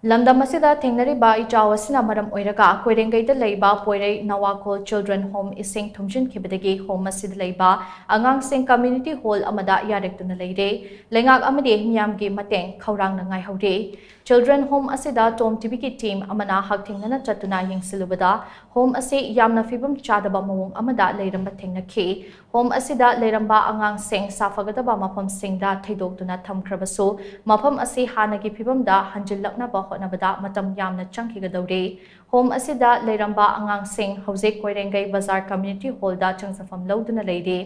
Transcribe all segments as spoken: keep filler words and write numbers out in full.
ꯂꯝꯗꯝ ꯑꯁꯤꯗ ꯊꯦꯡꯅꯔꯤꯕ ꯏꯆꯥꯎ ꯑꯁꯤꯅ ꯃꯔꯝ ꯑꯣꯏꯔꯒ ꯀꯣꯏꯔꯦꯡꯒꯩꯗ ꯂꯩꯕ ꯄꯣꯏꯔꯩ ꯅꯋꯥꯈꯣꯜ ꯆꯤꯜꯗ꯭ꯔꯦꯟ ꯍꯣꯝ ꯏꯁꯤꯡ ꯊꯨꯝꯖꯤꯟꯈꯤꯕꯗꯒꯤ ꯍꯣꯝ ꯑꯁꯤꯗ ꯂꯩꯕ ꯑꯉꯥꯡꯁꯤꯡ ꯀꯝꯃ꯭ꯌꯨꯅꯤꯇꯤ ꯍꯣꯜ ꯑꯃꯗ ꯌꯥꯔꯛꯇꯨꯅ ꯂꯩꯔꯦ꯫ ꯂꯩꯉꯥꯛ ꯑꯃꯗꯤ ꯃꯤꯌꯥꯝꯒꯤ ꯃꯇꯦꯡ ꯈꯧꯔꯥꯡꯅ ꯉꯥꯏꯍꯧꯔꯤ꯫ ꯆꯤꯜꯗ꯭ꯔꯦꯟ ꯍꯣꯝ ꯑꯁꯤꯗ ꯇꯣꯝ ꯇꯤꯚꯤꯒꯤ ꯇꯤꯝ ꯑꯃꯅ ꯍꯛꯊꯦꯡꯅꯅ ꯆꯠꯇꯨꯅ ꯌꯦꯡꯁꯤꯜꯂꯨꯕꯗ ꯍꯣꯝ ꯑꯁꯤ ꯌꯥꯝꯅ ꯐꯤꯕꯝ ꯆꯥꯗꯕ ꯃꯑꯣꯡ ꯑꯃꯗ ꯂꯩꯔꯝꯕ ꯊꯦꯡꯅꯈꯤ꯫ ꯍꯣꯝ ꯑꯁꯤꯗ ꯂꯩꯔꯝꯕ ꯑꯉꯥꯡꯁꯤꯡ ꯁꯥꯐꯒꯗꯕ ꯃꯐꯝꯁꯤꯡꯗ ꯊꯩꯗꯣꯛꯇꯨꯅ ꯊꯝꯈ꯭ꯔꯕꯁꯨ ꯃꯐꯝ ꯑꯁꯤ ꯍꯥꯟꯅꯒꯤ ꯐꯤꯕꯝꯗ ꯍꯟꯖꯤꯜꯂꯛꯅꯕ ꯍꯣꯠꯅꯕꯗ ꯃꯇꯝ ꯌꯥꯝꯅ ꯆꯪꯈꯤꯒꯗꯧꯔꯤ꯫ ꯍꯣꯝ ꯑꯁꯤꯗ ꯂꯩꯔꯝꯕ ꯑꯉꯥꯡꯁꯤꯡ ꯍꯧꯖꯤꯛ ꯀꯣꯏꯔꯦꯡꯒꯩ ꯕꯖꯥꯔ ꯀꯝꯃ꯭ꯌꯨꯅꯤꯇꯤ ꯍꯣꯜꯗ ꯆꯪꯖꯐꯝ ꯂꯧꯗꯨꯅ ꯂꯩꯔꯤ꯫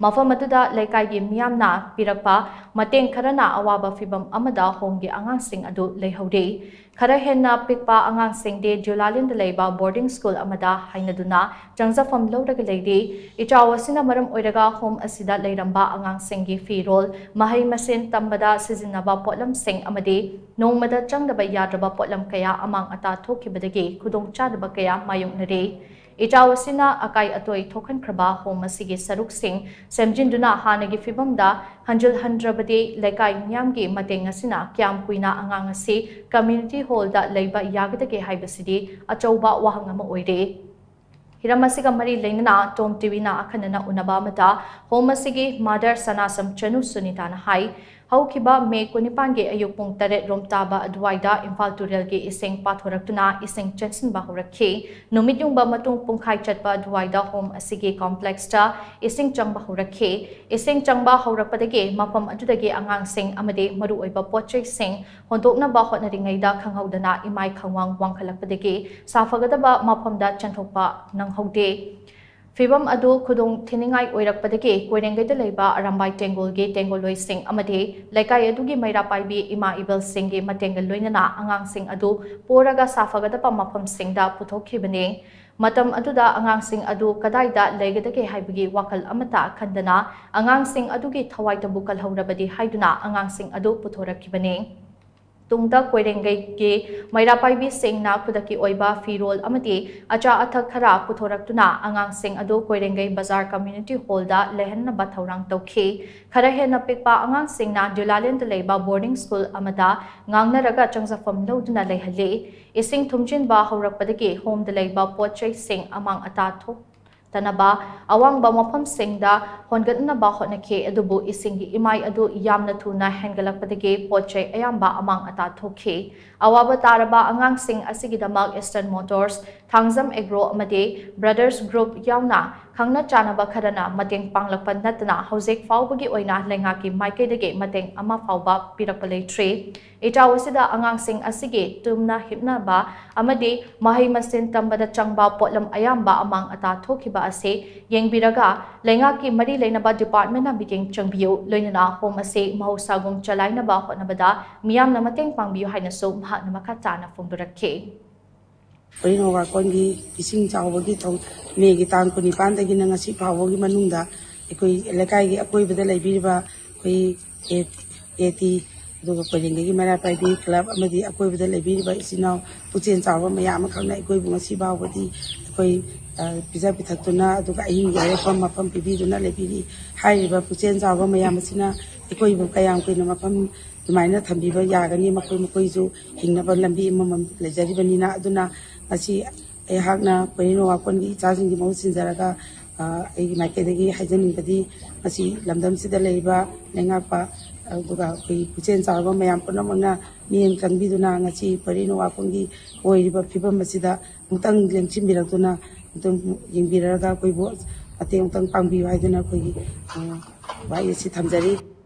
ꯃꯐꯝ ꯑꯗꯨꯗ ꯂꯩꯀꯥꯏꯒꯤ ꯃꯤꯌꯥꯝꯅ ꯄꯤꯔꯛꯄ ꯃꯇꯦꯡ ꯈꯔꯅ ꯑꯋꯥꯕ ꯐꯤꯕꯝ ꯑꯃꯗ ꯍꯣꯝꯒꯤ ꯑꯉꯥꯡꯁꯤꯡ ꯑꯗꯨ ꯂꯩꯍꯧꯔꯤ꯫ ꯈꯔ ꯍꯦꯟꯅ ꯄꯤꯛꯄ ꯑꯉꯥꯡꯁꯤꯡꯗꯤ ꯗ꯭ꯌꯨꯂꯥꯂꯤꯟꯗ ꯂꯩꯕ ꯕꯣꯔꯗꯤꯡ ꯁ꯭ꯀꯨꯜ ꯑꯃꯗ ꯍꯥꯏꯅꯗꯨꯅ ꯆꯪꯖꯐꯝ ꯂꯧꯔꯒ ꯂꯩꯔꯤ꯫ ꯏꯆꯥꯎ ꯑꯁꯤꯅ ꯃꯔꯝ ꯑꯣꯏꯔꯒ ꯍꯣꯝ ꯑꯁꯤꯗ ꯂꯩꯔꯝꯕ ꯑꯉꯥꯡꯁꯤꯡꯒꯤ ꯐꯤꯔꯣꯜ, ꯃꯍꯩ ꯃꯁꯤꯡ ꯇꯝꯕꯗ ꯁꯤꯖꯤꯟꯅꯕ ꯄꯣꯠꯂꯝꯁꯤꯡ ꯑꯃꯗꯤ ꯅꯣꯡꯃꯗ ꯆꯪꯗꯕ ꯌꯥꯗ꯭ꯔꯕ ꯄꯣꯠꯂꯝ ꯀꯌꯥ ꯑꯃꯥꯡ ꯑꯇꯥ ꯊꯣꯛꯈꯤꯕꯗꯒꯤ ꯈꯨꯗꯣꯡꯆꯥꯗꯕ ꯀꯌꯥ ꯃꯥꯌꯣꯛꯅꯔꯤ꯫ ꯏꯆꯥꯎ ꯑꯁꯤꯅ ꯑꯀꯥꯏ ꯑꯇꯣꯏ ꯊꯣꯛꯍꯟꯈ꯭ꯔꯕ ꯍꯣꯝ ꯑꯁꯤꯒꯤ ꯁꯔꯨꯛꯁꯤꯡ ꯁꯦꯝꯖꯤꯟꯗꯨꯅ ꯍꯥꯟꯅꯒꯤ ꯐꯤꯕꯝꯗ ꯍꯟꯖꯤꯜꯍꯟꯗ꯭ꯔꯕꯗꯤ ꯂꯩꯀꯥꯏ ꯃꯤꯌꯥꯝꯒꯤ ꯃꯇꯦꯡ ꯑꯁꯤꯅ ꯀꯌꯥꯝ ꯀꯨꯏꯅ ꯑꯉꯥꯡ ꯑꯁꯤ ꯀꯝꯃ꯭ꯌꯨꯅꯤꯇꯤ ꯍꯣꯜꯗ ꯂꯩꯕ ꯌꯥꯒꯗꯒꯦ ꯍꯥꯏꯕꯁꯤꯗꯤ ꯑꯆꯧꯕ ꯋꯥꯍꯪ ꯑꯃ ꯑꯣꯏꯔꯦ꯫ ꯍꯤꯔꯝ ꯑꯁꯤꯒ ꯃꯔꯤ ꯂꯩꯅꯅ ꯇꯣꯝ ꯇꯤꯚꯤꯅ ꯑꯈꯟꯅꯅ ꯎꯅꯕ ꯑꯃꯗ ꯍꯣꯝ ꯑꯁꯤꯒꯤ ꯃꯥꯗꯔ ꯁꯅꯥꯁꯝ ꯆꯅꯨ ꯁꯨꯅꯤꯇꯥꯅ ꯍꯥꯏ, ꯍꯧꯈꯤꯕ ꯃꯦ ꯀꯨꯟꯅꯤꯄꯥꯟꯒꯤ ꯑꯌꯨꯛ ꯄꯨꯡ ꯇꯔꯦꯠ ꯔꯣꯝ ꯇꯥꯕ ꯑꯗꯨꯋꯥꯏꯗ ꯏꯝꯐꯥꯜ ꯇꯨꯔꯦꯜꯒꯤ ꯏꯁꯤꯡ ꯄꯥꯊꯣꯔꯛꯇꯨꯅ ꯏꯁꯤꯡ ꯆꯦꯟꯁꯤꯟꯕ ꯍꯧꯔꯛꯈꯤ꯫ ꯅꯨꯃꯤꯠ ꯌꯨꯡꯕ ꯃꯇꯨꯡ ꯄꯨꯡꯈꯥꯏ ꯆꯠꯄ ꯑꯗꯨꯋꯥꯏꯗ ꯍꯣꯝ ꯑꯁꯤꯒꯤ ꯀꯣꯝꯄ꯭ꯂꯦꯛꯁꯇ ꯏꯁꯤꯡ ꯆꯪꯕ ꯍꯧꯔꯛꯈꯤ꯫ ꯏꯁꯤꯡ ꯆꯪꯕ ꯍꯧꯔꯛꯄꯗꯒꯤ ꯃꯐꯝ ꯑꯗꯨꯗꯒꯤ ꯑꯉꯥꯡꯁꯤꯡ ꯑꯃꯗꯤ ꯃꯔꯨꯑꯣꯏꯕ ꯄꯣꯠꯆꯩꯁꯤꯡ ꯍꯣꯟꯗꯣꯛꯅꯕ ꯍꯣꯠꯅꯔꯤꯉꯩꯗ ꯈꯪꯍꯧꯗꯅ ꯏꯃꯥꯏ ꯈꯪꯋꯥꯡ ꯋꯥꯡꯈꯠꯂꯛꯄꯗꯒꯤ ꯁꯥꯐꯒꯗꯕ ꯃꯐꯝꯗ ꯆꯦꯟꯊꯣꯛꯄ ꯅꯪꯍꯧꯗꯦ꯫ ꯐꯤꯚꯝ ꯑꯗꯨ ꯈꯨꯗꯣꯡ ꯊꯤꯅꯤꯡꯉꯥꯏ ꯑꯣꯏꯔꯛꯄꯗꯒꯤ ꯀꯣꯏꯔꯦꯡꯒꯩꯗ ꯂꯩꯕ ꯑꯔꯥꯝꯕꯥꯏ ꯇꯦꯡꯒꯣꯜꯒꯤ ꯇꯦꯡꯒꯣꯜꯂꯣꯏꯁꯤꯡ ꯑꯃꯗꯤ ꯂꯩꯀꯥꯏ ꯑꯗꯨꯒꯤ ꯃꯩꯔꯥ ꯄꯥꯏꯕꯤ ꯏꯃꯥ ꯏꯕꯦꯜꯁꯤꯡꯒꯤ ꯃꯇꯦꯡꯒ ꯂꯣꯏꯅꯅ ꯑꯉꯥꯡꯁꯤꯡ ꯑꯗꯨ ꯄꯣꯔꯒ ꯁꯥꯐꯒꯗꯕ ꯃꯐꯝꯁꯤꯡꯗ ꯄꯨꯊꯣꯛꯈꯤꯕꯅꯤ꯫ ꯃꯇꯝ ꯑꯗꯨꯗ ꯑꯉꯥꯡꯁꯤꯡ ꯑꯗꯨ ꯀꯗꯥꯏꯗ ꯂꯩꯒꯗꯒꯦ ꯍꯥꯏꯕꯒꯤ ꯋꯥꯈꯜ ꯑꯃꯠꯇ ꯈꯟꯗꯅ ꯑꯉꯥꯡꯁꯤꯡ ꯑꯗꯨꯒꯤ ꯊꯋꯥꯏꯇꯕꯨ ꯀꯜꯍꯧꯔꯕꯗꯤ ꯍꯥꯏꯗꯨꯅ ꯑꯉꯥꯡꯁꯤꯡ ꯑꯗꯨ ꯄꯨꯊꯣꯔꯛꯈꯤꯕꯅꯤ꯫ ꯇꯨꯡꯗ ꯀꯣꯏꯔꯦꯡꯒꯩꯒꯤ ꯃꯩꯔꯥ ꯄꯥꯏꯕꯤꯁꯤꯡꯅ ꯈꯨꯗꯛꯀꯤ ꯑꯣꯏꯕ ꯐꯤꯔꯣꯜ ꯑꯃꯗꯤ ꯑꯆꯥ ꯑꯊꯛ ꯈꯔ ꯄꯨꯊꯣꯔꯛꯇꯨꯅ ꯑꯉꯥꯡꯁꯤꯡ ꯑꯗꯨ ꯀꯣꯏꯔꯦꯡꯒꯩ ꯕꯖꯥꯔ ꯀꯝꯃ꯭ꯌꯨꯅꯤꯇꯤ ꯍꯣꯜꯗ ꯂꯩꯍꯟꯅꯕ ꯊꯧꯔꯥꯡ ꯇꯧꯈꯤ꯫ ꯈꯔ ꯍꯦꯟꯅ ꯄꯤꯛꯄ ꯑꯉꯥꯡꯁꯤꯡꯅ ꯗ꯭ꯌꯨꯂꯥꯂꯦꯟꯗ ꯂꯩꯕ ꯕꯣꯔꯗꯤꯡ ꯁ꯭ꯀꯨꯜ ꯑꯃꯗ ꯉꯥꯡꯅꯔꯒ ꯆꯪꯖꯐꯝ ꯂꯧꯗꯨꯅ ꯂꯩꯍꯜꯂꯤ꯫ ꯏꯁꯤꯡ ꯊꯨꯝꯖꯤꯟꯕ ꯍꯧꯔꯛꯄꯗꯒꯤ ꯍꯣꯝꯗ ꯂꯩꯕ ꯄꯣꯠ ꯆꯩꯁꯤꯡ ꯑꯃꯥꯡ ꯑꯇꯥ ꯊꯣꯛ ꯇꯅꯕ ꯑꯋꯥꯡꯕ ꯃꯐꯝꯁꯤꯡꯗ ꯍꯣꯟꯒꯠꯅꯕ ꯍꯣꯠꯅꯈꯤ, ꯑꯗꯨꯕꯨ ꯏꯁꯤꯡꯒꯤ ꯏꯃꯥꯏ ꯑꯗꯨ ꯌꯥꯝꯅ ꯊꯨꯅ ꯍꯦꯟꯒꯠꯂꯛꯄꯗꯒꯤ ꯄꯣꯠ ꯆꯩ ꯑꯌꯥꯝꯕ ꯑꯃꯥꯡ ꯑꯇꯥ ꯊꯣꯛꯈꯤ꯫ ꯑꯋꯥꯕ ꯇꯥꯔꯕ ꯑꯉꯥꯡꯁꯤꯡ ꯑꯁꯤꯒꯤꯗꯃꯛ Eastern Motors, ꯊꯥꯡꯖꯝ ꯑꯦꯒ꯭ꯔꯣ ꯑꯃꯗꯤ Brothers Group ꯌꯥꯎꯅ ꯈꯪꯅ ꯆꯥꯟꯅꯕ ꯈꯔꯅ ꯃꯇꯦꯡ ꯄꯥꯡꯂꯛꯄ ꯅꯠꯇꯅ ꯍꯧꯖꯤꯛ ꯐꯥꯎꯕꯒꯤ ꯑꯣꯏꯅ ꯂꯩꯉꯥꯛꯀꯤ ꯃꯥꯏꯀꯩꯗꯒꯤ ꯃꯇꯦꯡ ꯑꯃ ꯐꯥꯎꯕ ꯄꯤꯔꯛꯄ ꯂꯩꯇ꯭ꯔꯤ꯫ ꯏꯆꯥꯎ ꯑꯁꯤꯗ ꯑꯉꯥꯡꯁꯤꯡ ꯑꯁꯤꯒꯤ ꯇꯨꯝꯅ ꯍꯤꯞꯅꯕ ꯑꯃꯗꯤ ꯃꯍꯩ ꯃꯁꯤꯡ ꯇꯝꯕꯗ ꯆꯪꯕ ꯄꯣꯠꯂꯝ ꯑꯌꯥꯝꯕ ꯑꯃꯥꯡ ꯑꯇꯥ ꯊꯣꯛꯈꯤꯕ ꯑꯁꯤ ꯌꯦꯡꯕꯤꯔꯒ ꯂꯩꯉꯥꯛꯀꯤ ꯃꯔꯤ ꯂꯩꯅꯕ ꯗꯤꯄꯥꯔꯠꯃꯦꯟꯅ ꯃꯤꯠꯌꯦꯡ ꯆꯪꯕꯤꯌꯨ꯫ ꯂꯣꯏꯅꯅ ꯍꯣꯝ ꯑꯁꯤ ꯃꯍꯧꯁꯥꯒꯨꯝ ꯆꯂꯥꯏꯅꯕ ꯍꯣꯠꯅꯕꯗ ꯃꯤꯌꯥꯝꯅ ꯃꯇꯦꯡ ꯄꯥꯡꯕꯤꯌꯨ ꯍꯥꯏꯅꯁꯨ ꯃꯍꯥꯛꯅ ꯃꯈꯥ ꯇꯥꯅ ꯐꯣꯡꯗꯣꯔꯛꯈꯤ꯫ ꯀꯣꯔꯤꯅꯣ ꯋꯥꯀꯣꯟꯒꯤ ꯏꯁꯤꯡ ꯆꯥꯎꯕꯒꯤ ꯊꯧ-, ꯃꯦꯒꯤ ꯇꯥꯡ ꯀꯨꯟꯅꯤꯄꯥꯟꯗꯒꯤꯅ ꯉꯁꯤ ꯐꯥꯎꯕꯒꯤ ꯃꯅꯨꯡꯗ ꯑꯩꯈꯣꯏ ꯂꯩꯀꯥꯏꯒꯤ ꯑꯀꯣꯏꯕꯗ ꯂꯩꯕꯤꯔꯤꯕ ꯑꯩꯈꯣꯏ ꯑꯦ-, ꯑꯦ ꯇꯤ, ꯑꯗꯨꯒ ꯀꯣꯏꯔꯦꯡꯒꯩꯒꯤ ꯃꯩꯔꯥ ꯄꯥꯏꯕꯤ ꯀ꯭ꯂꯕ ꯑꯃꯗꯤ ꯑꯀꯣꯏꯕꯗ ꯂꯩꯕꯤꯔꯤꯕ ꯏꯆꯤꯟ ꯏꯅꯥꯎ ꯄꯨꯛꯆꯦꯜ ꯆꯥꯎꯕ ꯃꯌꯥꯝ ꯑꯃꯈꯛꯅ ꯑꯩꯈꯣꯏꯕꯨ ꯉꯁꯤ ꯐꯥꯎꯕꯗꯤ ꯑꯩꯈꯣꯏ, ꯑ, ꯄꯤꯖ ꯄꯤꯊꯛꯇꯨꯅ, ꯑꯗꯨꯒ ꯑꯍꯤꯡꯒꯤ ꯑꯔꯦꯞꯄ ꯃꯐꯝ ꯄꯤꯕꯤꯗꯨꯅ ꯂꯩꯕꯤꯔꯤ꯫ ꯍꯥꯏꯔꯤꯕ ꯄꯨꯛꯆꯦꯜ ꯆꯥꯎꯕ ꯃꯌꯥꯝ ꯑꯁꯤꯅ ꯑꯩꯈꯣꯏꯕꯨ ꯀꯌꯥꯝ ꯀꯨꯏꯅ ꯃꯐꯝ ꯑꯗꯨꯃꯥꯏꯅ ꯊꯝꯕꯤꯕ ꯌꯥꯒꯅꯤ? ꯃꯈꯣꯏ ꯃꯈꯣꯏꯁꯨ ꯍꯤꯡꯅꯕ ꯂꯝꯕꯤ ꯑꯃꯃꯝ ꯂꯩꯖꯔꯤꯕꯅꯤꯅ꯫ ꯑꯗꯨꯅ ꯉꯁꯤ ꯑꯩꯍꯥꯛꯅ ꯀꯣꯔꯤꯅꯣ ꯋꯥꯀꯣꯟꯒꯤ ꯏꯆꯥꯁꯤꯡꯒꯤ ꯃꯍꯨꯠ ꯁꯤꯟꯖꯔꯒ, ꯑ, ꯑꯩꯒꯤ ꯃꯥꯏꯀꯩꯗꯒꯤ ꯍꯥꯏꯖꯅꯤꯡꯕꯗꯤ, ꯉꯁꯤ ꯂꯝꯗꯝꯁꯤꯗ ꯂꯩꯔꯤꯕ ꯂꯩꯉꯥꯛꯄ, ꯑꯗꯨꯒ ꯑꯩꯈꯣꯏ ꯄꯨꯛꯆꯦꯜ ꯆꯥꯎꯔꯕ ꯃꯌꯥꯝ ꯄꯨꯝꯅꯃꯛꯅ ꯃꯤꯠꯌꯦꯡ ꯆꯪꯕꯤꯗꯨꯅ ꯉꯁꯤ ꯀꯣꯔꯤꯅꯣ ꯋꯥꯀꯣꯟꯒꯤ ꯑꯣꯏꯔꯤꯕ ꯐꯤꯕꯝ ꯑꯁꯤꯗ ꯑꯃꯨꯛꯇꯪ ꯂꯦꯡꯁꯤꯟꯕꯤꯔꯛꯇꯨꯅ ꯑꯗꯨꯝ ꯌꯦꯡꯕꯤꯔꯒ ꯑꯩꯈꯣꯏꯕꯨ ꯃꯇꯦꯡ ꯑꯃꯨꯛꯇꯪ ꯄꯥꯡꯕꯤꯌꯨ ꯍꯥꯏꯗꯨꯅ ꯑꯩꯈꯣꯏꯒꯤ, ꯑ, ꯋꯥꯍꯩ ꯑꯁꯤ ꯊꯝꯖꯔꯤ꯫